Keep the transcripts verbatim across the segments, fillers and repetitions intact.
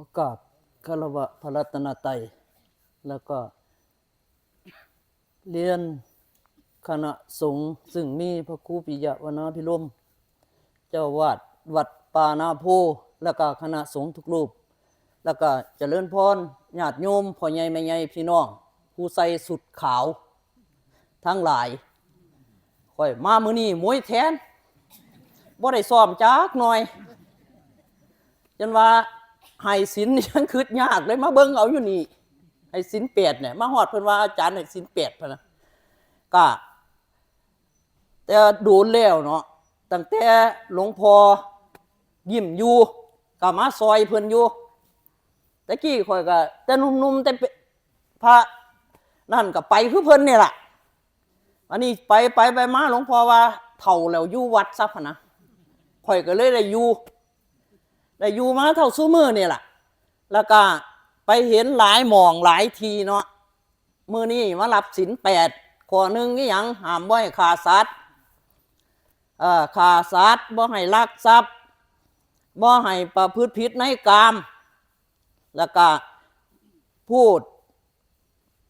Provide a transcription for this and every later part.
ขอกราบคารวะพระรัตนตรัย แล้วก็เรียนคณะสงฆ์ซึ่งมีพระครูปิยวนาภิรมย์ เจ้าอาวาสวัดป่านาโพ แล้วก็คณะสงฆ์ทุกรูป แล้วก็เจริญพรญาติโยมพ่อใหญ่แม่ใหญ่พี่น้อง ผู้ใส่สุดขาวทั้งหลาย ข่อยมามื้อนี้มวยแทน บ่ได้ซ้อมจักหน่อย จนว่าให้ศีลยังคิดยากเลย มาเบิ่งเอาอยู่นี่ ให้ศีลแปดเนี่ย มาฮอดเพิ่นว่าอาจารย์ให้ศีลแปดพะนะ ก็ แต่โดนแล้วเนาะ ตั้งแต่หลวงพ่อยิ้มอยู่ ก็มาซอยเพิ่นอยู่ แต่กี้ข่อยก็แต่หนุ่มๆ แต่เป็นพระนั่นก็ไปคือเพิ่นนี่ล่ะ อันนี้ไปไปไปมาหลวงพ่อว่าเฒ่าแล้วอยู่วัดซะพะนะ ข่อยก็เลยได้อยู่ ได้อยู่มาเท่าซุมื้อนี่ล่ะ แล้วก็ไปเห็นหลายหม่องหลายที่เนาะ มื้อนี้มารับศีลแปด ข้อหนึ่งนี่หยัง ห้ามบ่ให้ฆ่าสัตว์ เอ่อ ฆ่าสัตว์ บ่ให้ลักทรัพย์ บ่ให้ประพฤติผิดในกาม แล้วก็พูด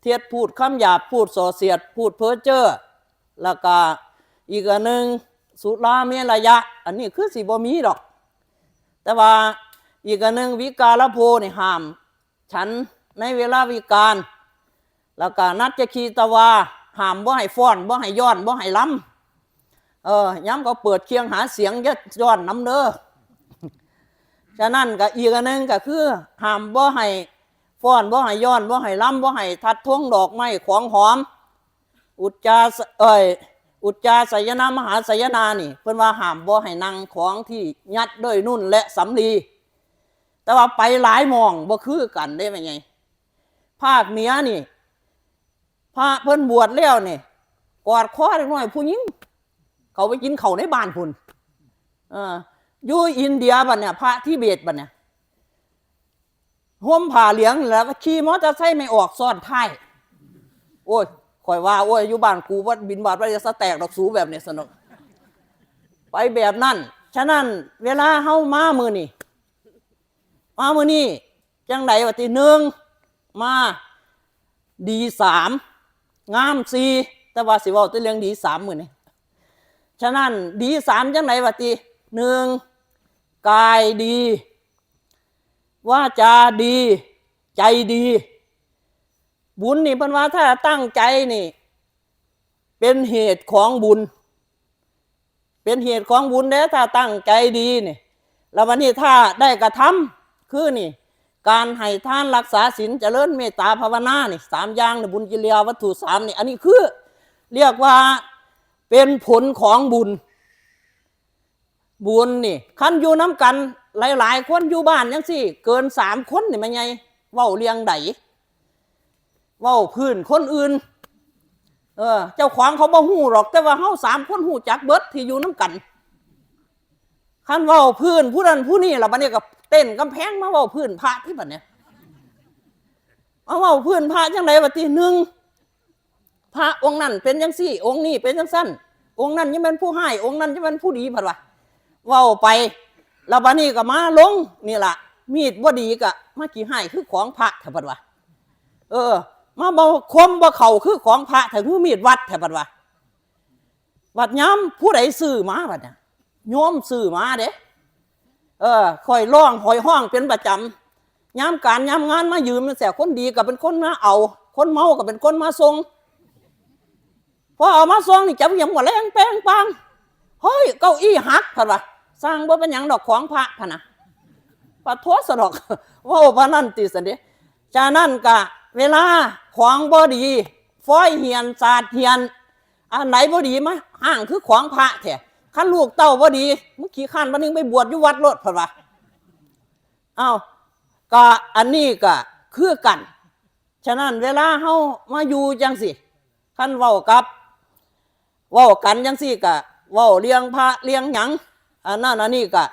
เท็จ พูดคำหยาบ พูดส่อเสียด พูดเพ้อเจ้อ แล้วก็อีกอันหนึ่ง สุราเมรยะ อันนี้คือสิบ่มีดอก แต่ว่าอีกอันหนึ่ง วิการโภคนี่ห้ามฉันในเวลาวิกาล แล้วก็นัจจคีตวา ห้ามบ่ให้ฟ้อน บ่ให้ย้อน บ่ให้รำ เออ ยามเขาเปิดเครื่องหาเสียงอย่าย้อนนำเด้อ ฉะนั้นก็อีกอันหนึ่งก็คือ ห้ามบ่ให้ฟ้อน บ่ให้ย้อน บ่ให้รำ บ่ให้ทัดธงดอกไม้ของหอม อุจจาส- เอ้ย อุจจาสยนะมหาสยนานี่ เพิ่นว่าห้ามบ่ให้นั่งของที่ยัดด้วยนุ่นและสำลี แต่ว่าไปหลายหม่องบ่คือกันเด้แม่ใหญ่ ภาคเหนือนี่ พระเพิ่นบวชแล้วนี่ กอดคอเด็กน้อยผู้หญิง เขาไปกินข้าวในบ้านพุ้น เออ อยู่อินเดียบัดเนี่ย พระทิเบตบัดเนี่ย ห่มผ้าเหลืองแล้วก็ขี่มอเตอร์ไซค์ไม่ออกซ้อนท้าย โอ้ย ข่อยว่า โอ้ย อยู่บ้านกูบ่บิณฑบาตบ่ได้สแตกดอกสูแบบเนี่ย สนุก ไปแบบนั้น ฉะนั้นเวลาเฮามามื้อนี้ มามื้อนี้จังได๋ว่าติ หนึ่ง มา ดีสาม งามสี่ แต่ว่าสิเว้าแต่เรื่องดีสามมื้อนี้ ฉะนั้นดีสามจังได๋ว่าติ หนึ่ง กายดี วาจาดี ใจดี บุญนี่เพิ่นว่าถ้าตั้งใจนี่ เป็นเหตุของบุญ เป็นเหตุของบุญเด้อ ถ้าตั้งใจดีนี่ แล้ววันนี้ถ้าได้กระทำ คือนี่ การให้ทาน รักษาศีล เจริญเมตตาภาวนานี่ สามอย่างนี่ บุญกิริยาวัตถุสามนี่ อันนี้คือ เรียกว่าเป็นผลของบุญ บุญนี่ คันอยู่นำกันหลายๆ คนอยู่บ้านจังซี่ เกินสามคนนี่แม่ใหญ่ เว้าเรื่องใด เว้าพื้นคนอื่น เออ เจ้าของเขาบ่ฮู้หรอก แต่ว่าเฮาสามคนฮู้จักเบิดที่อยู่นำกัน คันเว้าพื้นผู้นั้นผู้นี้ล่ะ บัดนี้ก็เต้นกำแพงมาเว้าพื้นพระที่บัดเนี่ย มาเว้าพื้นพระจังได๋ว่าติ หนึ่ง พระองค์นั้นเป็นจังซี่ องค์นี้เป็นจังซั่น องค์นั้นยังเป็นผู้ร้าย องค์นั้นยังเป็นผู้ดี เพิ่นว่า เว้าไป แล้วบัดนี้ก็มาลงนี่ล่ะ มีดบ่ดีก็มาขี้ร้ายคือของพระแท้ เพิ่นว่า เออ มาบ่คมบ่เข้าคือของพระแท้ คือมีดวัดแท้ เพิ่นว่า บัดยามผู้ใดซื้อมาบัดเนี่ย โยมซื้อมาเด้ เออ ข่อยร้องข่อยฮ้องเป็นประจำ ยามการยามงานมายืมจังซี้ คนดีก็เป็นคนมาเอา คนเมาก็เป็นคนมาส่ง พอเอามาส่งนี่จับหยังบ่แลงแปงปัง เฮ้ย เก้าอี้หัก เพิ่นว่า ซ่างบ่เป็นหยังดอก ของพระ พะนะ ปะโท สะดอก เว้าปานนั้นติ ซั่นเด้ ฉะนั้นก็เวลาของบ่ดี ฟอยเหียน สาดเหียน อันไหนบ่ดีมาอ้างคือของพระแท้ คันลูกเต้าบ่ดี มึงขี้คร้าน บัดนึงไปบวชอยู่วัดโลด เพิ่นว่า เอ้า ก็อันนี้ก็คือกัน ฉะนั้นเวลาเฮามาอยู่จังซี่ คันเว้ากับ เว้ากันจังซี่ก็เว้าเรื่องพระเรื่องหยัง อันนั้นอันนี้ก็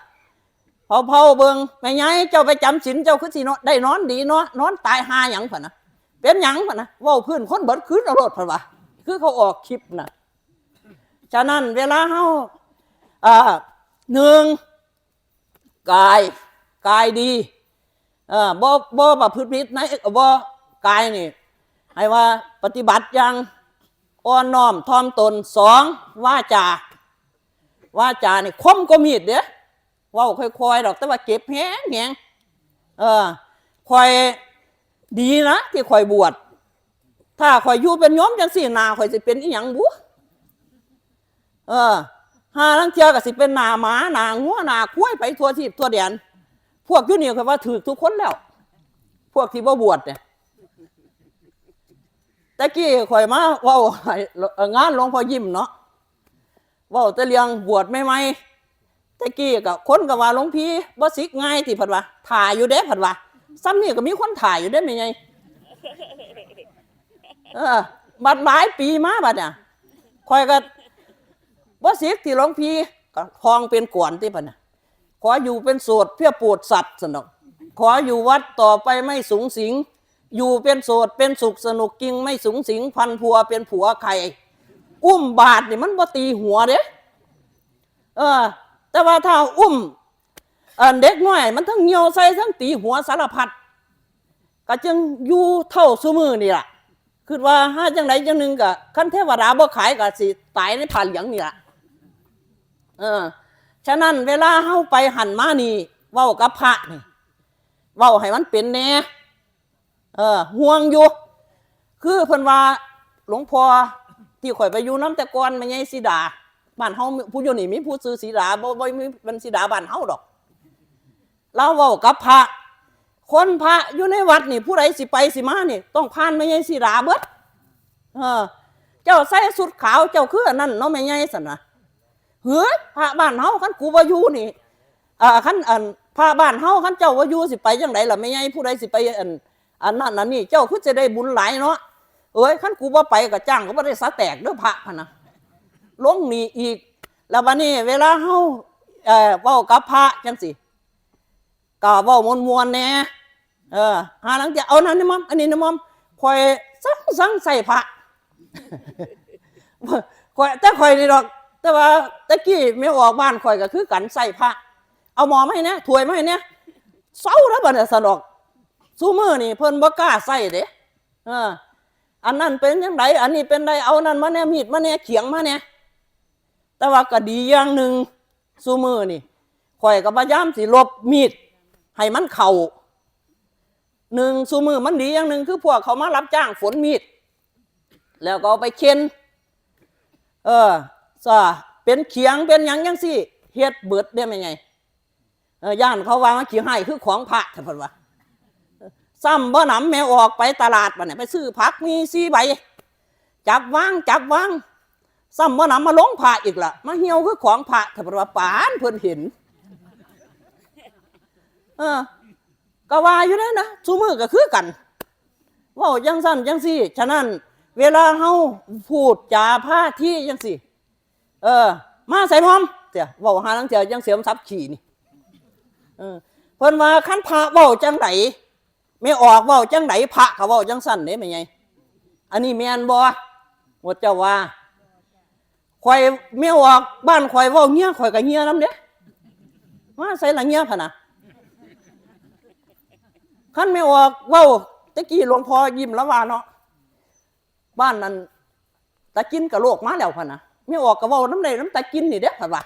เผาๆ เบิ่ง แม่ใหญ่เจ้าไปจำศีล เจ้าคือสิเนาะ ได้นอนดีเนาะ นอนตายห่าหยัง พะนะ เป็นหยัง พะนะ เว้าพื้นคนเบิดคืนเอาโลด เพิ่นว่า คือเขาออกคลิปน่ะ ฉะนั้นเวลาเฮา อ่า หนึ่ง กาย กายดี เออบ่บ่ประพฤติผิดในบ่กายนี่ ให้ว่าปฏิบัติอย่างอ่อนน้อมถ่อมตน สอง วาจา วาจานี่คมกว่ามีดเด้ เว้าค่อยๆดอก แต่ว่าเจ็บแฮงๆ เออ ข่อยดีนะที่ข่อยบวช ถ้าข่อยอยู่เป็นโยมจังซี่ หน้าข่อยสิเป็นอีหยังบุ เออ ห่าลางเทื่อก็สิเป็นหน้าหมา หน้างัว หน้าควายไปทั่วทีปทั่วแดน พวกอยู่นี่ข่อยว่าถืกทุกคนแล้ว พวกที่บ่บวชเนี่ย แต่กี้ข่อยมาเว้าให้ เอ่อ งานหลวงพ่อยิ้มเนาะ เว้าแต่เรื่องบวชใหม่ๆ แต่กี้ก็คนก็ว่า "หลวงพี่บ่สึกง่ายติ" เพิ่นว่า "ถ่าอยู่เด้" เพิ่นว่า "ซ่ำนี่ก็มีคนถ่าอยู่เด้แม่ใหญ่" เออ บัดหลายปีมาบัดเนี่ย ข่อยก็บ่สึกติหลวงพี่ ก็ทองเป็นก่อนติบัดน่ะ "ขออยู่เป็นโสดเพื่อโปรดสัตว์" ซั่นดอก "ขออยู่วัดต่อไปไม่สุงสิง อยู่เป็นโสดเป็นสุขสนุกจริงไม่สุงสิง พันผัวเป็นผัวใคร" อุ้มบาตรนี่มันบ่ตีหัวเด้ เออ แต่ว่าถ้าอุ้ม เอ่อ เด็กน้อยมันทั้งเหี่ยวใส่ทั้งตีหัวสารพัด ก็จึงอยู่เท่าซุมื้อนี่ล่ะ คิดว่าหาจังใดจังหนึ่งก็ คันเทวดาบ่ขายก็สิตายในผ้าเหลืองนี่ล่ะ เออ ฉะนั้นเวลาเฮาไปหั้นมานี่ เว้ากับพระนี่ เว้าให้มันเป็นแหน่ เออ ห่วงอยู่ คือเพิ่นว่า หลวงพ่อที่ข่อยไปอยู่นำแต่ก่อน แม่ใหญ่สีดา บ้านเฮาผู้อยู่นี่มีผู้ชื่อสีดา บ่ บ่มี เป็นสีดาบ้านเฮาดอก ลาวเว้ากับพระ คนพระอยู่ในวัดนี่ ผู้ใดสิไปสิมานี่ ต้องผ่านแม่ใหญ่สีดาเบิด เออ "เจ้าใส่ชุดขาว เจ้าคืออันนั้นเนาะแม่ใหญ่" ซั่นนะ "เฮ้ย พระบ้านเฮา คันกูบ่อยู่นี่ เอ่อ คัน อัน พระบ้านเฮา คันเจ้าบ่อยู่สิไปจังใดล่ะแม่ใหญ่ ผู้ใดสิไป อัน อันนั้นอันนี้ เจ้าคือสิได้บุญหลายเนาะ เอ้ย คันกูบ่ไปก็จ้างก็บ่ได้สาแตกเด้อพระ" พะนะ ลงนี่อีก แล้วบัดนี้เวลาเฮา เอ่อ เว้ากับพระจังซี่ ก็เว้าม่วนๆแหน่ เออ หาลางเทื่อ "เอานั่นนี่มอม อันนี้นี่มอม" ข่อยสังสังใส่พระ ข่อย แต่ข่อยนี่ดอก แต่ว่าแต่กี้แม่ออกบ้านข่อยก็คือกัน ใส่พระ "เอาหม้อมาให้แหน่ ถ้วยมาให้แหน่" เซาแล้วบัดนี้ ซั่นดอก ซุมื้อนี่เพิ่นบ่กล้าใส่เด้ เออ อันนั้นเป็นจังใด อันนี้เป็นใด เอานั่นมาแหน่ มีดมาแหน่ เขียงมาแหน่ แต่ว่าก็ดีอย่างหนึ่ง ซุมื้อนี่ ข่อยก็พยายามสิหลบมีดให้มันเข้า หนึ่ง ซุมื้อมันดีอย่างหนึ่ง คือพวกเขามารับจ้างฝนมีด แล้วก็เอาไปเช็น เออ ซะ เป็นเขียงเป็นหยังจังซี่ เฮ็ดเบิดเด้แม่ใหญ่ เออ ย้านเขาว่ามันขี้ฮ้ายคือของพระ ท่านเพิ่นว่า ซ้ำบ่หนำแม่ออกไปตลาดบัดนี้ ไปซื้อผักมีสี่ใบ จับวาง จับวาง ซ้ำบ่หนำมาลงพระอีกละ มาเหี่ยวคือของพระ ท่านเพิ่นว่า ปานเพิ่นเห็น เออ ก็ว่าอยู่เด้นะ ซุมื้อก็คือกัน เว้าจังซั่นจังซี่ ฉะนั้น เวลาเฮาพูดจาพาทีจังซี่ เออ "มาใส่มอม" เสีย เว้าหาลางเทื่อจังเสียมสับขี้นี่ เออ เพิ่นว่า "คันพระเว้าจังใด แม่ออกเว้าจังใด พระก็เว้าจังซั่นเด้แม่ใหญ่ อันนี้แม่นบ่" หมวดเจ้าว่า "ข่อย แม่ออกบ้านข่อยเว้าเหี่ย ข่อยก็เหี่ยนำเด้ มาใส่ละเหี่ย" พะนะ คันแม่ออกเว้า แต่กี้หลวงพ่อยิ้มแล้วว่าเนาะ บ้านนั้น ตากินกะโลกมาแล้วพะนะ แม่ออกก็เว้านำได้นำตากินนี่เด้ พะว่า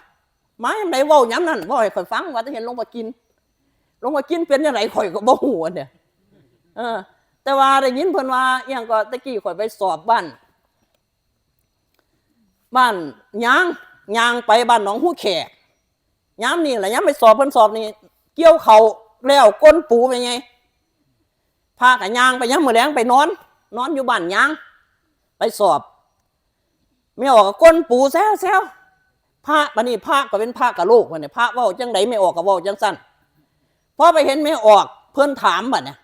มายามใดเว้ายามนั้น เว้าให้ข่อยฟัง ว่าแต่เห็นหลวงพ่อกิน หลวงพ่อกินเป็นจังไดข่อยก็บ่ฮู้อันเนี้ย เออ แต่ว่าได้ยินเพิ่นว่า อิหยังก็ แต่กี้ข่อยไปสอบบ้าน บ้านยาง ยางไปบ้านหนองฮูแขก ยามนี่ล่ะ ยามไปสอบเพิ่นสอบนี่ เกี่ยวข้าวแล้วก้นปูไปไง พาก็ย่างไปยามมื้อแลงไปนอน นอนอยู่บ้านยาง ไปสอบ แม่ออกก็ก้นปูแซวๆ พระ บัดนี้พระก็เป็นพระกะโลก บัดนี้พระเว้าจังใดแม่ออกก็เว้าจังซั่น พอไปเห็นแม่ออก เพิ่นถามบัดนี้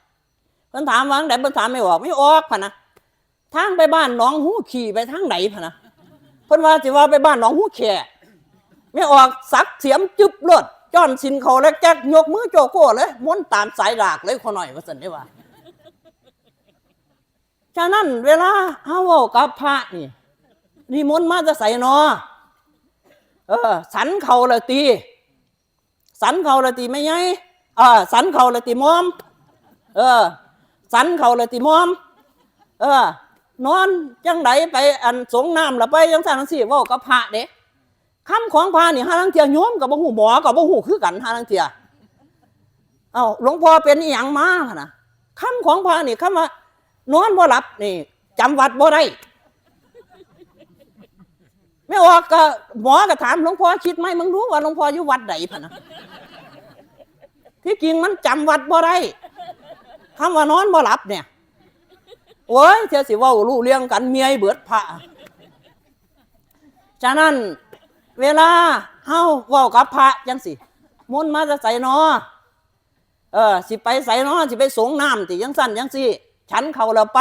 เพิ่นถามว่าจังใด เพิ่นถามแม่ออก "แม่ออก" พะนะ "ทางไปบ้านหนองฮูขี้ไปทางใด" พะนะ เพิ่นว่าสิว่าไปบ้านหนองฮูแค่ แม่ออกสักเสียมจึบโลด จ้อนสินเขาแล้วแก๊กยกมือโจโก้เลย ม้วนตามสายดากเลย ขอหน่อย ว่าซั่นเด้ว่า ฉะนั้นเวลาเฮาเว้ากับพระนี่ นิมนต์มาแต่ไสน้อ เออ สันเขาละติ สันเขาละติแม่ใหญ่ เออ สันเขาละติมอม เออ สันเขาเลยติมอม เออ นอนจังไดไปอันสงน้ำละไปจังซั่นจังซี่ เว้ากับพระเด้ คำของพระนี่ หาลางเทื่อโยมก็บ่ฮู้ หมอก็บ่ฮู้คือกัน หาลางเทื่อ เอ้า หลวงพ่อเป็นอีหยังมาหั่นน่ะ คำของพระนี่ คำว่า นอนบ่หลับนี่ จำวัดบ่ได้ แม่ออกก็ หมอก็ถาม หลวงพ่อคิดไหม มึงรู้ว่าหลวงพ่ออยู่วัดใด พะนะ ที่จริงมันจำวัดบ่ได้ คำว่านอนบ่หลับเนี่ย โอ้ย เทื่อสิเว้ารู้เรื่องกัน เมียเบิดพระ ฉะนั้น เวลาเฮาเว้ากับพระจังสิ มนต์มาจะใสนอ เออ สิไปใสนอ สิไปสงน้ำติ จังซั่นจังซี่ ฉันเขาแล้วไป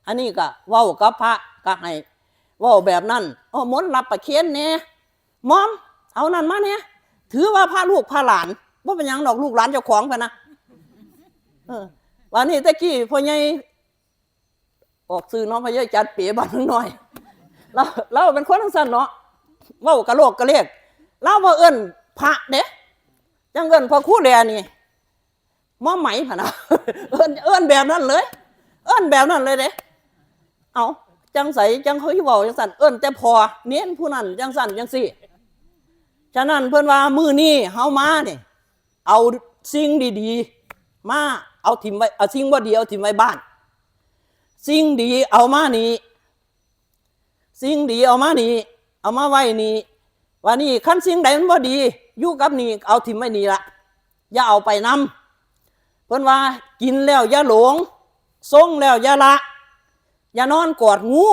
อันนี้ก็เว้ากับพระ ก็ให้เว้าแบบนั้น เออ มนต์รับประเคนแหน่ มอม เอานั่นมาแหน่ ถือว่าพระลูกพระหลาน บ่เป็นหยังดอก ลูกหลานเจ้าของพะนะ เออ วันนี้ตะกี้พ่อใหญ่ ออกชื่อเนาะ พ่อใหญ่จัดเป๋บ้านน้อย เรา เราเป็นคนจังซั่นเนาะ เว้ากะโลกกะเลก เราบ่เอิ้นพระเด้ จังเอิ้นพ่อครูแลนี่ หมอไหมพะนะ เอิ้น เอิ้นแบบนั้นเลย เอิ้นแบบนั้นเลยเด้ เอา จังใสจังเขาสิเว้าจังซั่น เอิ้นแต่พ่อ เณรผู้นั้นจังซั่นจังซี่ ฉะนั้นเพิ่นว่ามื้อนี้เฮามานี่ เอาสิ่งดีๆ มา เอาถิ่มไว้ เอาสิ่งบ่ดีเอาถิ่มไว้บ้าน สิ่งดีเอามานี่ สิ่งดีเอามานี่ เอามาไว้นี่ ว่านี่ คันสิ่งใดมันบ่ดี อยู่กับนี่ เอาถิ่มไว้นี่ละ อย่าเอาไปนำ เพิ่นว่า กินแล้วอย่าหลง ทรงแล้วอย่าละ อย่านอนกอดงู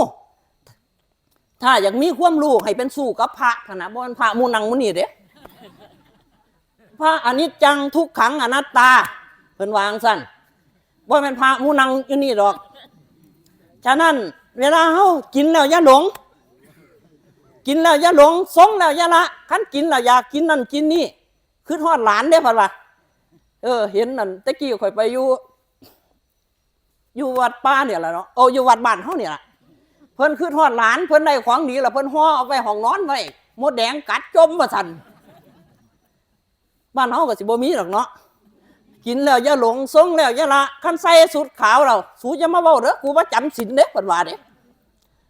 ถ้าอยากมีความรู้ให้เป็นสู้กับพระพะนะ บ่แม่นพระหมู่นั่งหมู่นี่เด้ พระอนิจจังทุกขังอนัตตา เพิ่นว่าจั่งซั่น บ่แม่นพระหมู่นั่งอยู่นี่ดอก ฉะนั้น เวลาเฮากินแล้วอย่าหลง กินแล้วอย่าหลง ทรงแล้วอย่าละ คันกินแล้วอยากกินนั่นกินนี่ คิดฮอดหลานเด้ เพิ่นว่า เออ เห็นนั่น แต่กี้ข้อยไปอยู่ อยู่วัดป่าเนี่ยล่ะเนาะ โอ้ อยู่วัดบ้านเฮาเนี่ยล่ะ เพิ่นคิดฮอดหลาน เพิ่นได้ของดีแล้ว เพิ่นห่อเอาไว้ห้องนอนไว้ มดแดงกัดจมว่าซั่น บ้านเฮาก็สิบ่มีดอกเนาะ กินแล้วอย่าหลง ทรงแล้วอย่าละ คันใส่ชุดขาวแล้ว สูอย่ามาเว้าเด้อ กูบ่จำศีลเด้ เพิ่นว่าเด้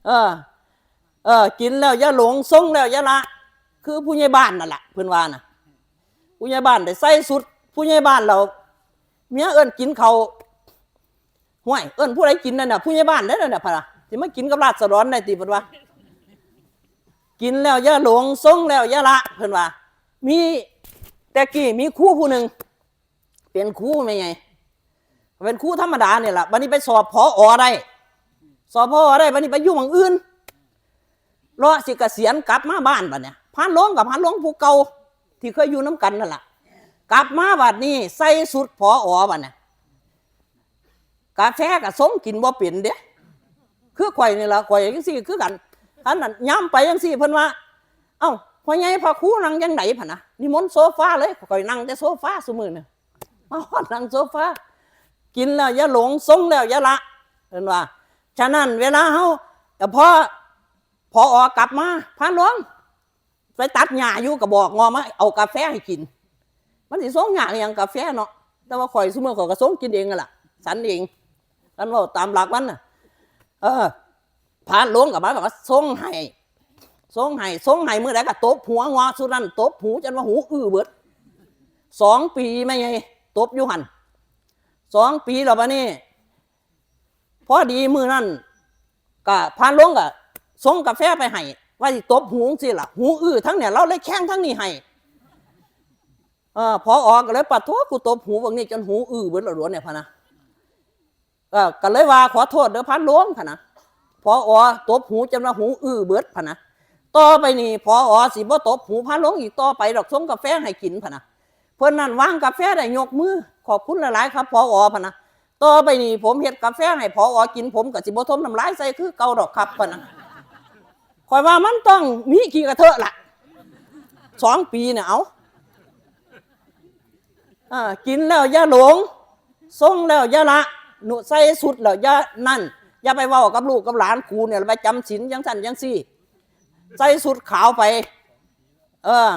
เออ เออ กินแล้วอย่าหลง ทรงแล้วอย่าละ คือผู้ใหญ่บ้านนั่นล่ะ เพิ่นว่าน่ะ ผู้ใหญ่บ้านได้ใส่ชุดผู้ใหญ่บ้านแล้ว เมียเอิ้นกินข้าว ห้วย เอิ้นผู้ใดกินนั่นน่ะ ผู้ใหญ่บ้านเด้อนั่นน่ะ พะนะ สิมากินกับราษฎรได้ติ เพิ่นว่า กินแล้วอย่าหลง ทรงแล้วอย่าละ เพิ่นว่า มี แต่กี้มีครูผู้หนึ่ง เป็นครูแม่ใหญ่ เป็นครูธรรมดาเนี่ยล่ะ บัดนี้ไปสอบ ผอ ได้ สอบ ผอ ได้ บัดนี้ไปอยู่หม่องอื่น เลาะสิเกษียณกลับมาบ้านบัดเนี่ย พรานหลวงกับพรานหลวงผู้เก่า ที่เคยอยู่นำกันนั่นล่ะ กลับมาบัดนี้ใส่ชุด ผอ บัดเนี่ย กาแฟก็ทรงกินบ่เป็นเด้ คือข่อยนี่ล่ะ ข่อยจังซี่คือกัน คันนั้นยามไปจังซี่เพิ่นว่า เอ้า พ่อใหญ่พระครูนั่งจังได๋พะนะ นิมนต์โซฟาเลย ข่อยนั่งแต่โซฟาซุมื้อนี่ มาฮอดนั่งโซฟา กินแล้วอย่าหลง ทรงแล้วอย่าละ เพิ่นว่า ฉะนั้นเวลาเฮา แต่พอ ผอ กลับมา พรานหลวง ไปตัดหญ้าอยู่ ก็บอกงอมาเอากาแฟให้กิน มันสิทรงยากอิหยังกาแฟเนาะ แต่ว่าข่อยซุมื้อข่อยก็ทรงกินเองนั่นล่ะ ฉันเอง คันเว้าตามหลักมันน่ะ เออ พรานหลวงก็มาบอกว่าทรงให้ ทรงให้ ทรงให้มื้อใดก็ตบหัวงอสุดนั้น ตบหูจนว่าหูอื้อเบิด สองปีแม่ใหญ่ตบอยู่หั่น สองปีแล้วบัดนี้ พอดีมื้อนั้น ก็พรานหลวงก็ส่งกาแฟไปให้ ว่าสิตบหูจังซี่ล่ะ หูอื้อทั้งเนี่ย ลาวเลยแข่งทั้งนี้ให้ เออ ผอ ก็เลย ปะโถ กูตบหูบักนี่จนหูอื้อเบิดแล้วเด้อเนี่ย พะนะ เออ ก็เลยว่า ขอโทษเด้อพรานหลวง พะนะ ผอ ตบหูจนว่าหูอื้อเบิด พะนะ ต่อไปนี่ ผอ สิบ่ตบหูพรานหลวงอีกต่อไปดอก ส่งกาแฟให้กิน พะนะ เพิ่นนั่นวางกาแฟได้ยกมือ ขอบคุณหลายๆ ครับ ผอ พะนะ ต่อไปนี่ผมเฮ็ดกาแฟให้ ผอ กิน ผมก็สิบ่ถมน้ำลายใส่คือเก่าดอกครับ พะนะ ข่อยว่ามันต้องมีขี้กระเทอะล่ะ สองปีเนี่ย เอา อ่า กินแล้วอย่าหลง ทรงแล้วอย่าละ หนุใส่ชุดแล้วอย่านั่น อย่าไปเว้ากับลูกกับหลานกูเนี่ย ไปจำศีลจังซั่นจังซี่ ใส่ชุดขาวไป เออ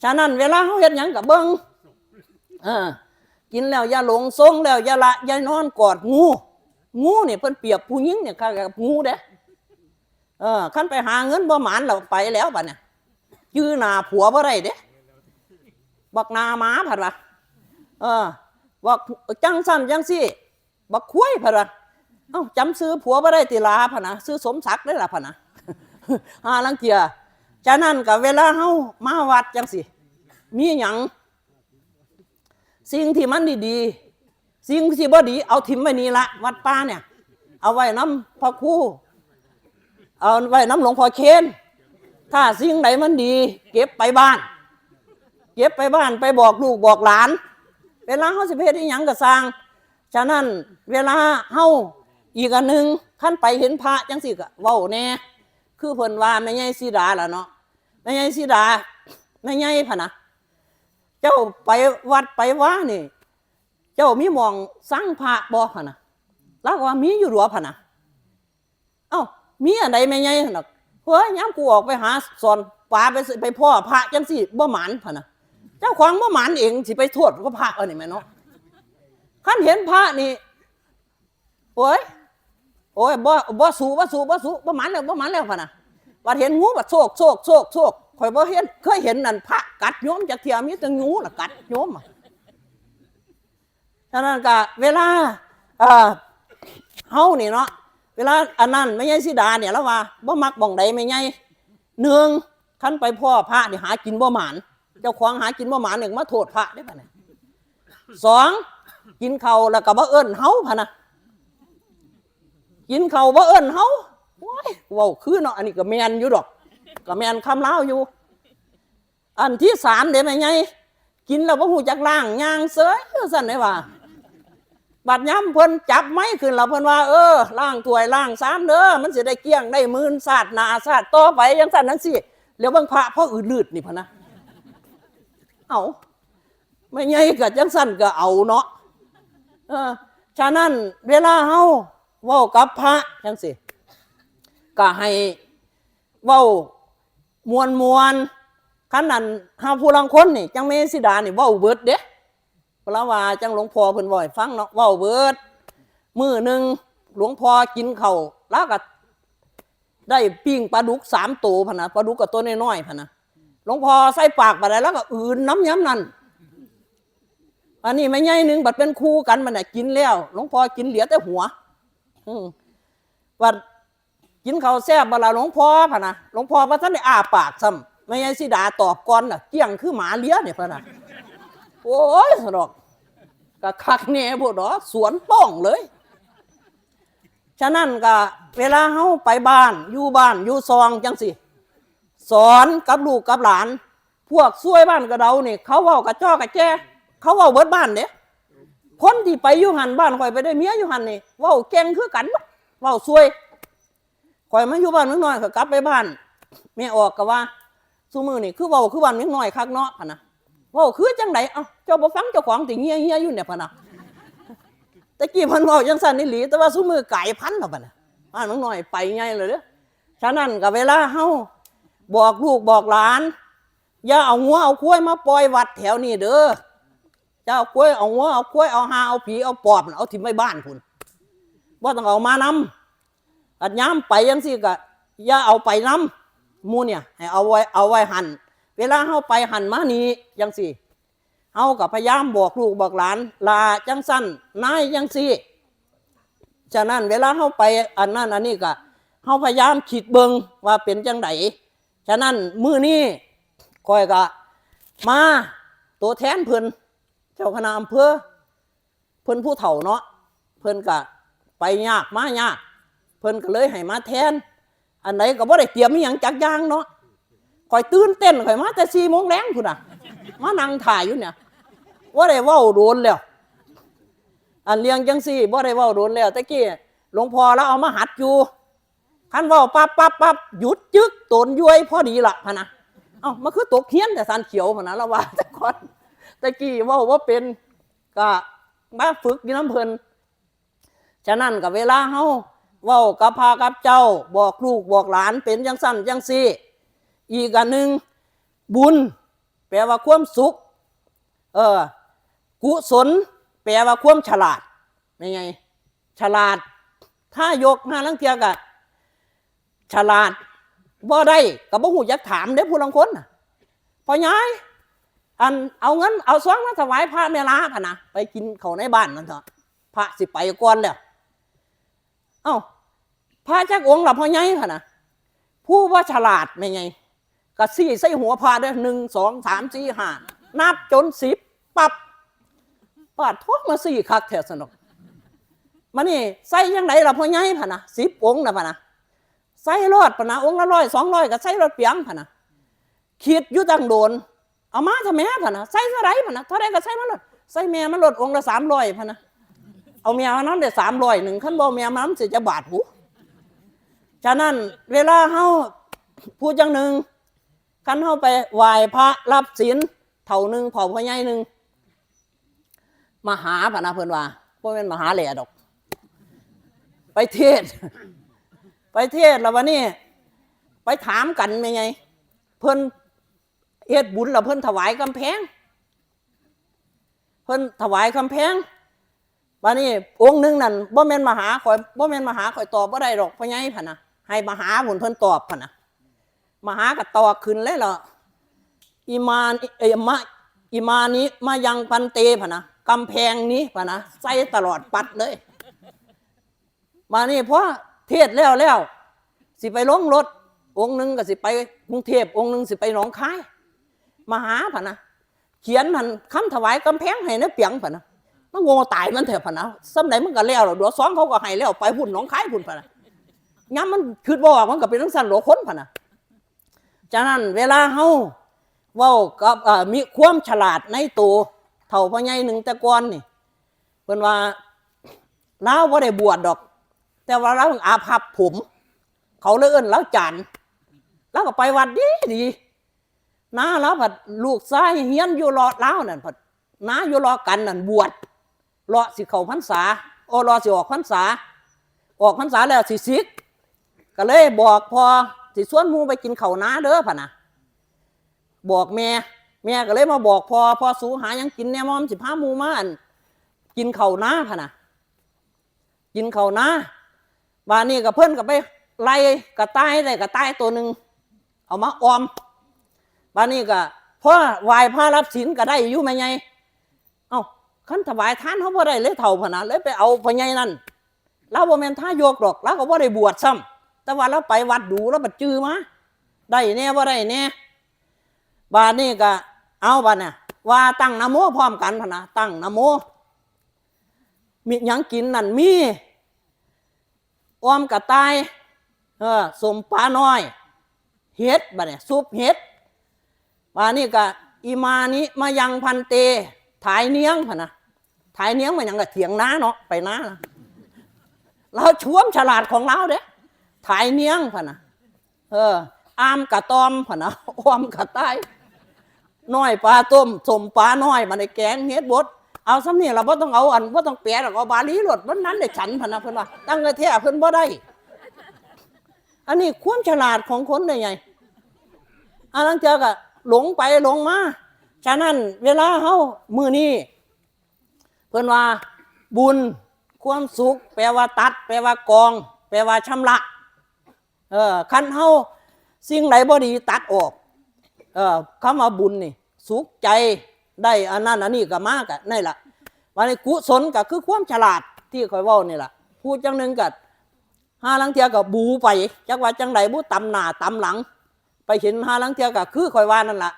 ฉะนั้นเวลาเฮาเฮ็ดหยังก็เบิ่ง เออ กินแล้วอย่าหลง ส่งแล้วอย่าละ อย่านอนกอดงู งูนี่เพิ่นเปรียบผู้หญิงเนี่ยค่ะกับงูเด้ เออ คันไปหาเงินบ่หมานแล้วไปแล้วบัดเนี่ย จื่อหน้าผัวบ่ได้เด้ บักหน้าหมาพันว่า เออ บักจังซั่นจังซี่ บักควายพันว่า เอ้า จำชื่อผัวบ่ได้ติหลาพันนะ ชื่อสมศักดิ์เด้อล่ะพันนะ หาลางเทื่อ ฉะนั้นก็เวลาเฮามาวัดจังซี่ มีหยัง สิ่งที่มันดีๆ สิ่งที่บ่ดีเอาถิ่มไว้นี่ละ วัดป่าเนี่ย เอาไว้นำพระครู เอาไว้นำหลวงพ่อเคน ถ้าสิ่งใดมันดี เก็บไปบ้าน เก็บไปบ้าน ไปบอกลูกบอกหลาน เวลาเฮาสิไปเฮ็ดอีหยังก็ซ่าง ฉะนั้นเวลาเฮา อีกอันหนึ่ง คันไปเห็นพระจังซี่ก็เว้าแหน่ คือเพิ่นว่าแม่ใหญ่สีดาล่ะเนาะ แม่ใหญ่สีดา แม่ใหญ่พันนะ เจ้าไปวัดไปวานี่ เจ้ามีหม่องซังพระบ่พันนะ ลาวก็ว่ามีอยู่ดัวพันนะ เอ้า มีอันใดแม่ใหญ่หั่นดอก เฮ้ย ยามกูออกไปหาสอนปลาไปสิไปพ้อพระจังซี่บ่หมานพันนะ เจ้าของบ่หมานเองสิไปโทษก็พระอันนี้แม่นเนาะ คันเห็นพระนี่ โอ้ย โอ้ย บ่ บ่สู้ บ่สู้ บ่สู้ บ่หมานแล้ว บ่หมานแล้วพันนะ บัดเห็นงูบัดโซก โซก โซก โซก ข่อยบ่เห็น เคยเห็นนั่นพระกัดโยมจักเทื่อ มีแต่งูล่ะกัดโยมอะ ฉะนั้นก็เวลา เอ่อ เฮานี่เนาะ เวลาอันนั้นแม่ใหญ่สีดาเนี่ยลาวว่าบ่มักหม่องใดแม่ใหญ่ หนึ่ง คันไปพ้อพระนี่หากินบ่หมาน เจ้าของหากินบ่หมานเนี่ยมาโทษพระเด้อบัดนี้ สอง กินข้าวแล้วก็บ่เอิ้นเฮาพันนะ กินข้าวบ่เอิ้นเฮา โอ้ย เว้าคือเนาะ อันนี้ก็แม่นอยู่ดอก ก็แม่นคำลาวอยู่ อันที่สามเด้แม่ใหญ่ กินแล้วบ่ฮู้จักล้าง ย่างเซยอยู่ซั่นเด้ว่า บัดยามเพิ่นจับไม้ขึ้นแล้วเพิ่นว่า เออ ล้างถ้วยล้างชามเด้อ มันสิได้เกลี้ยง ได้หมื่นชาติหน้าชาติต่อไป จังซั่นจังซี่ แล้วเบิ่งพระพ่ออืดลืดนี่พันนะ เอ้า แม่ใหญ่ก็จังซั่นก็เอาเนาะ เออ ฉะนั้นเวลาเฮาเว้ากับพระจังซี่ ก็ให้เว้าม่วนๆ คันนั้นเฮาผู้ลางคนนี่ จังแม่สีดานี่เว้าเบิดเด้ ลาวว่าจังหลวงพ่อเพิ่นเว้าให้ฟังเนาะ เว้าเบิด มื้อหนึ่งหลวงพ่อกินข้าว ลาวก็ได้ปิ้งปลาดุกสามโตพันนะ ปลาดุกก็โตน้อยๆ พันนะ หลวงพ่อใส่ปากบาดใด ลาวก็อืนนำยามนั้น อันนี้แม่ใหญ่หนึ่งบัดเป็นคู่กัน มันน่ะกินแล้ว หลวงพ่อกินเหลือแต่หัว อืม บัดกินข้าวแซ่บบ่ล่ะหลวงพ่อพันนะ หลวงพ่อบ่ทันได้อ้าปากซ้ำ แม่ใหญ่สีดาตอบก่อนน่ะ เกี้ยงคือหมาเลียเนี่ยพันนะ โอ้ย สนอก ก็คักแน่โพดดอก สวนป้องเลย ฉะนั้นก็เวลาเฮาไปบ้าน อยู่บ้าน อยู่ซองจังซี่ สอนกับลูกกับหลาน พวกซวยบ้านกระเดานี่ เขาเว้ากระจ้อกระแจ้ เขาเว้าเบิดบ้านเด้ คนที่ไปอยู่หั่น บ้านข่อยไปได้เมียอยู่หั่นนี่ เว้าเก่งคือกัน เว้าซวย ข่อยมาอยู่บ้านเมืองน้อย ข่อยกลับไปบ้าน แม่ออกก็ว่า ซุมื้อนี่คือเว้าคือบ้านเมืองน้อยคักเนาะ พันนะ เว้าคือจังใด เอ้า เจ้าบ่ฟังเจ้าของติ เฮียๆ อยู่เนี่ย พันนะ แต่กี้เพิ่นเว้าจังซั่นอีหลี แต่ว่าซุมื้อกลายพันธุ์แล้วบัดน่ะ บ้านเมืองน้อยไปใหญ่แล้วเด้อ ฉะนั้นก็เวลาเฮาบอกลูกบอกหลาน อย่าเอางัวเอาควายมาปล่อยวัดแถวนี้เด้อ อย่าเอาควาย เอางัวเอาควาย เอาห่าเอาผีเอาปอบน่ะ เอาถิ่มไว้บ้านพุ้น บ่ต้องเอามานำ อันยามไปจังซี่ก็อย่าเอาไปนำ หมู่เนี่ย ให้เอาไว้ เอาไว้หั่น เวลาเฮาไปหั่นมานี่จังซี่ เฮาก็พยายามบอกลูกบอกหลาน ล่าจังซั่น นายจังซี่ ฉะนั้นเวลาเฮาไปอันนั้นอันนี้ก็ เฮาพยายามคิดเบิ่งว่าเป็นจังใด ฉะนั้นมื้อนี้ข้อยก็มาตัวแทนเพิ่น เจ้าคณะอำเภอ เพิ่นผู้เฒ่าเนาะ เพิ่นก็ไปยากมายาก เพิ่นก็เลยให้มาแทน อันใดก็บ่ได้เตรียมอิหยังจักอย่างเนาะ ข้อยตื่นเต้น ข้อยมาแต่สี่โมงแลงพุ้นน่ะ มานั่งถ่าอยู่เนี่ย บ่ได้เว้าโดนแล้ว อันเรื่องจังซี่บ่ได้เว้าโดนแล้ว แต่กี้หลวงพ่อลาวเอามาหัดอยู่ คันเว้าปั๊บปั๊บปั๊บ หยุดจึก โตนย้วยพอดีละ พันนะ เอ้า มันคือตกเฮียนแต่สันเขียว พันนะ ลาวว่า แต่ก่อน แต่กี้เว้าบ่เป็น ก็มาฝึกอยู่นำเพิ่น ฉะนั้นก็เวลาเฮาเว้ากับพระกับเจ้า บอกลูกบอกหลานเป็นจังซั่นจังซี่ อีกอันหนึ่ง บุญ แปลว่าความสุข เออ กุศล แปลว่าความฉลาด แม่นไง ฉลาด ถ้ายกห้าลางเทื่อก็ฉลาด บ่ได้ก็บ่ฮู้จักถามเด้ ผู้ลางคนน่ะ พ่อใหญ่ อันเอาเงินเอาซองมาถวายพระแม่ลาพะนะ ไปกินเขาวในบ้านนั่นเถาะ พระสิไปก่อนแล้ว เอ้า พระจักองค์ล่ะพ่อใหญ่พะนะ ผู้ว่าฉลาดแม่นไง ก็ซี้ใส่หัวพระเด้อ หนึ่ง สอง สาม สี่ ห้า นับจนสิบ ปั๊บ ปาดโท มาซี้คักแท้สนอก มานี่ใส่จั่งใดล่ะพ่อใหญ่พะนะ สิบ องค์น่ะพะนะ ใส่โลดพะนะ องค์ละร้อยสองร้อยก็ใส่โลดเปียงพะนะ คิดอยู่ตั้งโดน เอามาเถาะแม่พะนะ ใส่เท่าใดพะนะ เท่าใดก็ใส่มาโลด ใส่แม่มันโลด องค์ละสามร้อยพะนะ เอาแม่มันนำได้สามร้อยหนึ่ง คันบ่เอาแม่มันนำสิจักบาทหู ฉะนั้นเวลาเฮา ผู้จั่งหนึ่ง คันเฮาไปไหว้พระรับศีล เฒ่าหนึ่ง เฒ่าพ่อใหญ่หนึ่ง มาหาพะนะ เพิ่นว่า บ่แม่นมาหาแหล่ดอก ไปเทศน์ ไปเทศน์แล้วบัดนี้ ไปถามกันแม่นไง เพิ่นเฮ็ดบุญแล้วเพิ่นถวายกำแพง เพิ่นถวายกำแพง บัดนี้องค์หนึ่งนั่น บ่แม่นมาหาข่อย บ่แม่นมาหาข่อย ตอบบ่ได้ดอกพ่อใหญ่พะนะ ให้มาหาพุ้นเพิ่นตอบพะนะ มาหาก็ตอบขึ้นเลยล่ะ อิมานิ เอ้ย มะ อิมานิ มะยัง ภันเต พะนะ กำแพงนี้พะนะ ใส่ตลอดปัดเลย มานี่พอเทศน์แล้วแล้ว สิไปลงรถ องค์หนึ่งก็สิไปกรุงเทพฯ องค์หนึ่งสิไปหนองคาย มาหาพะนะ เขียนหั่นคำถวายกำแพงให้ในเปียงพะนะ มันโง่ตายมันแท้พะนะ ส่ำใดมันก็แล้วล่ะ ดอกสองเขาก็ให้แล้ว ไปพุ้นหนองคายพุ้นพะนะ ยามมันคิดบ่ออกมันก็เป็นจั่งซั้นหลายคนพะนะ ฉะนั้นเวลาเฮาเว้ากับ เอ่อ มีความฉลาดในโต เฒ่าพ่อใหญ่หนึ่งแต่ก่อนนี่ เพิ่นว่า ลาวบ่ได้บวชดอก แต่ว่าลาวอาภัพผม เขาเลยเอิ้นลาวจารย์ ลาวก็ไปวัดดีดี น้าลาวพัดลูกชายเฮียนอยู่เลาะลาวนั่นพัด น้าอยู่เลาะกันนั่นบวช เลาะสิเข้าพรรษา โอ้ เลาะสิออกพรรษา ออกพรรษาแล้วสิสิก ก็เลยบอกพ่อ สิชวนหมู่ไปกินข้าวนาเด้อพะนะ บอกแม่ แม่ก็เลยมาบอกพ่อ พ่อสูหาหยังกินแหน่ มอมสิพาหมู่มาอั่น กินข้าวนาพะนะ กินข้าวนา บาดนี้ก็เพิ่นก็ไปไล่กระต่าย ได้กระต่ายตัวหนึ่ง เอามาออม บาดนี้ก็พอไหว้พระรับศีลก็ได้อยู่แม่ใหญ่ เอ้า คันถวายทานเฮาบ่ได้เลยเฒ่าพะนะ เลยไปเอาพ่อใหญ่นั่น ลาวบ่แม่นทายกดอก ลาวก็บ่ได้บวชซ้ำ แต่ว่าลาวไปวัดดู๋ ลาวบัดจื่อมา ได้แหน่บ่ได้แหน่ บาดนี้ก็เอาบาดน่ะ ว่าตั้งนะโมพร้อมกันพะนะ ตั้งนะโม มีหยังกินนั่นมี ออมกระต่าย เออ ส้มปลาน้อย เห็ด บาดนี้ซุปเห็ด บาดนี้ก็ อิมานิ มะยัง ภันเต ถายเนียงพะนะ ถายเนียงมันหยัง ก็เถียงนาเนาะ ไปนา ลาวความฉลาดของลาวเด้ ถายเนียงพะนะ เออ อามกระต่อมพะนะ ออมกระต่าย น้อยปลาต้ม ส้มปลาน้อย บาดนี้แกงเห็ดบด เอาส่ำนี้ล่ะ บ่ต้องเอาอัน บ่ต้องแปลดอก เอาบาลีโลด มันนั้นได้ฉันพะนะ เพิ่นว่า ตั้งแต่แท้เพิ่นบ่ได้ อันนี้ความฉลาดของคนได้ไง อันนั้นเทื่อก็หลงไปหลงมา ฉะนั้นเวลาเฮามื้อนี้ เพิ่นว่าบุญ ความสุข แปลว่าตัด แปลว่ากอง แปลว่าชำระ เออ คันเฮาสิ่งใดบ่ดีตัดออก เออ คำว่าบุญนี่ สุขใจ ได้อันนั้นอันนี้ก็มาก็นั่นล่ะ บาดนี้กุศลก็คือความฉลาดที่ข้อยเว้านี่ล่ะ ผู้จั่งหนึ่งก็ ห่าลางเทื่อก็บูไป จักว่าจั่งใดบุ ตำหน้าตำหลัง ไปเห็นห่าลางเทื่อก็คือข้อยว่านั่นล่ะ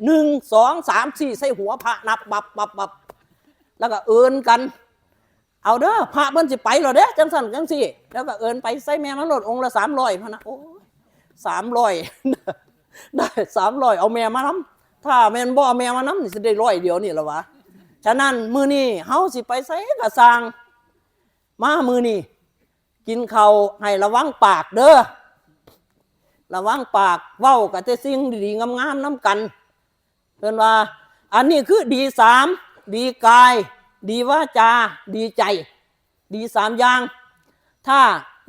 หนึ่ง สอง สาม ซี้ ใส่หัวพระนับบับบับบับ แล้วก็เอิ้นกัน เอาเด้อ พระเพิ่นสิไปแล้วเด้ จั่งซั้นจั่งซี้ แล้วก็เอิ้นไปใส่แม่มันโลด องค์ละสามร้อยพะนะ โอ้ย สามร้อย ได้สามร้อย เอาแม่มานำ ถ้าแม่นบ่เอาแม่มานำนี่สิได้ร้อยเดียวนี่ล่ะวะ ฉะนั้นมื้อนี้เฮาสิไปไสก็ซ่าง มามื้อนี้กินข้าวให้ระวังปากเด้อ ระวังปาก เว้าก็แต่สิ่งดีๆงามๆนำกัน เพิ่นว่า อันนี้คือดีสาม ดีกาย ดีวาจา ดีใจ ดีสามอย่าง ถ้า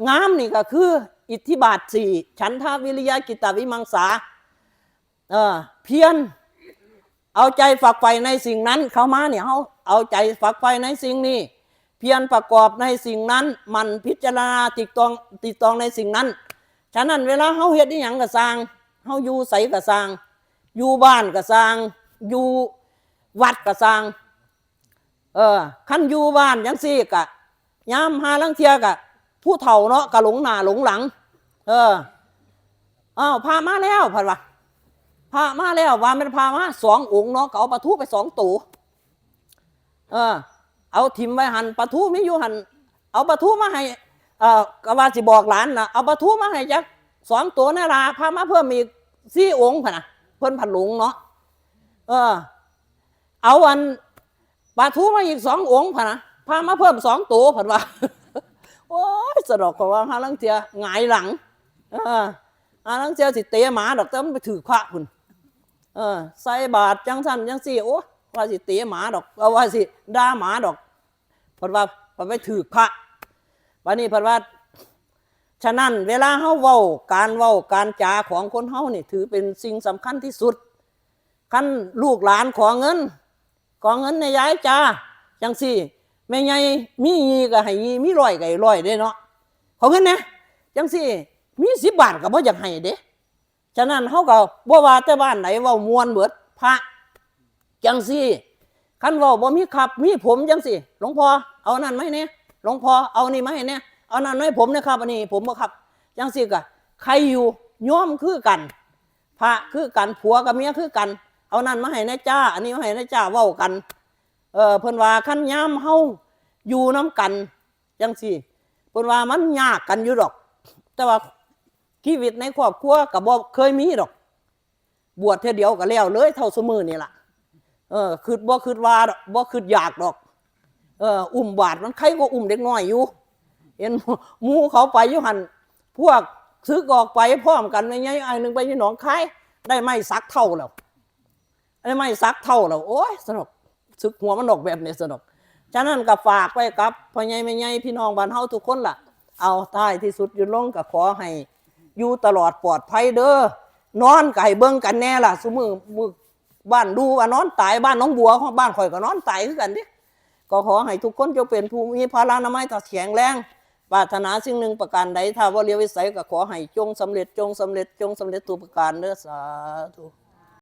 งามนี่ก็คืออิทธิบาทสี่ ฉันทะ วิริยะ จิตตะ วิมังสา เออ เพียร เอาใจฝักใฝ่ในสิ่งนั้น เข้ามาเนี่ย เฮาเอาใจฝักใฝ่ในสิ่งนี้ เพียรประกอบในสิ่งนั้น หมั่นพิจารณาติดตองติดตองในสิ่งนั้น ฉะนั้นเวลาเฮาเฮ็ดอีหยังก็ซ่าง เฮาอยู่ไสก็ซ่าง อยู่บ้านก็ซ่าง อยู่วัดก็ซ่าง เออ คันอยู่บ้านจังซี่กะ ยามหาลางเทื่อกะ ผู้เฒ่าเนาะกะหลงหน้าหลงหลัง เออ อ้าว พระมาแล้ว เพิ่นว่า พระมาแล้ว ว่าแม่นพระมาสององค์เนาะ ก็เอาปลาทูไปสองโต เออ เอาถิ่มไว้หั่น ปลาทูมีอยู่หั่น เอาปลาทูมาให้ เออ ก็ว่าสิบอกหลานล่ะ เอาปลาทูมาให้จักสองโตแน่ล่ะ พระมาเพิ่มอีกสี่องค์ พะนะ เพิ่นผัดหลงเนาะ เออ เอาอัน ปลาทูมาอีกสององค์ พะนะ พระมาเพิ่มสองโต เพิ่นว่า โอ้ย สะดอก เพราะว่าหาลางเทื่อหงายหลัง เออ หาลางเทื่อสิเตะหมาดอก แต่มันไปถืกพระพุ้น เออ ใส่บาตรจังซั่นจังซี่ โอ้ย ว่าสิเตะหมาดอก เอาว่าสิด่าหมาดอก เพิ่นว่า เพิ่นไปถืกพระ บัดนี้เพิ่นว่า ฉะนั้นเวลาเฮาเว้า การเว้าการจาของคนเฮานี่ ถือเป็นสิ่งสำคัญที่สุด คันลูกหลานขอเงิน ขอเงินแหน่ยายจ้า จังซี่ แม่ใหญ่มียี่ก็ให้ยี่ มีร้อยก็ให้ร้อยเด้เนาะ ขอเงินแหน่ จังซี่ มีสิบบาทก็บ่อยากให้เด้ ฉะนั้นเฮาก็บ่ว่าแต่บ้านไหน เว้าม่วนเบิด พระ จังซี่ คันเว้าบ่มีครับ มีผมจังซี่ หลวงพ่อ เอานั่นมาให้แหน่ หลวงพ่อ เอานี่มาให้แหน่ เอานั่นมาให้ผมนะครับ อันนี้ผมบ่ครับ จังซี่ก็ใครอยู่ โยมคือกัน พระคือกัน ผัวกับเมียคือกัน เอานั่นมาให้แหน่จ้า อันนี้มาให้แหน่จ้า เว้ากัน เออ เพิ่นว่าคันยามเฮาอยู่นำกันจังซี่ เพิ่นว่ามันยากกันอยู่ดอก แต่ว่าชีวิตในครอบครัวก็บ่เคยมีดอก บวชเทื่อเดียวก็แล้วเลย เท่าซุมื้อนี่ล่ะ เออ คิดบ่คิดว่าดอก บ่คิดอยากดอก เออ อุ้มบาตรมันใครก็อุ้มเด็กน้อยอยู่ เห็นหมู่เขาไปอยู่หั่น พวกสึกออกไปพร้อมกัน แม่ใหญ่อ้ายหนึ่งไปอยู่หนองคาย ได้ไม้สักเท่าแล้ว ได้ไม้สักเท่าแล้ว โอ้ย สนุก สึกหัวมันออกแบบนี้สนุก ฉะนั้นก็ฝากไว้กับพ่อใหญ่แม่ใหญ่พี่น้องบ้านเฮาทุกคนล่ะ เอาท้ายที่สุดอยู่ลงก็ขอให้อยู่ตลอดปลอดภัยเด้อ นอนก็ให้เบิ่งกันแหน่ล่ะ ซุมื้อมื้อบ้านดูว่านอนตาย บ้านหนองบัวของบ้านข่อยก็นอนตายคือกันเด้ ก็ขอให้ทุกคนจงเป็นผู้มีพลานามัยที่แข็งแรง ปรารถนาสิ่งหนึ่งประการใด ถ้าว่าเลียววิสัยก็ขอให้จงสำเร็จ จงสำเร็จ จงสำเร็จทุกประการเด้อ สาธุ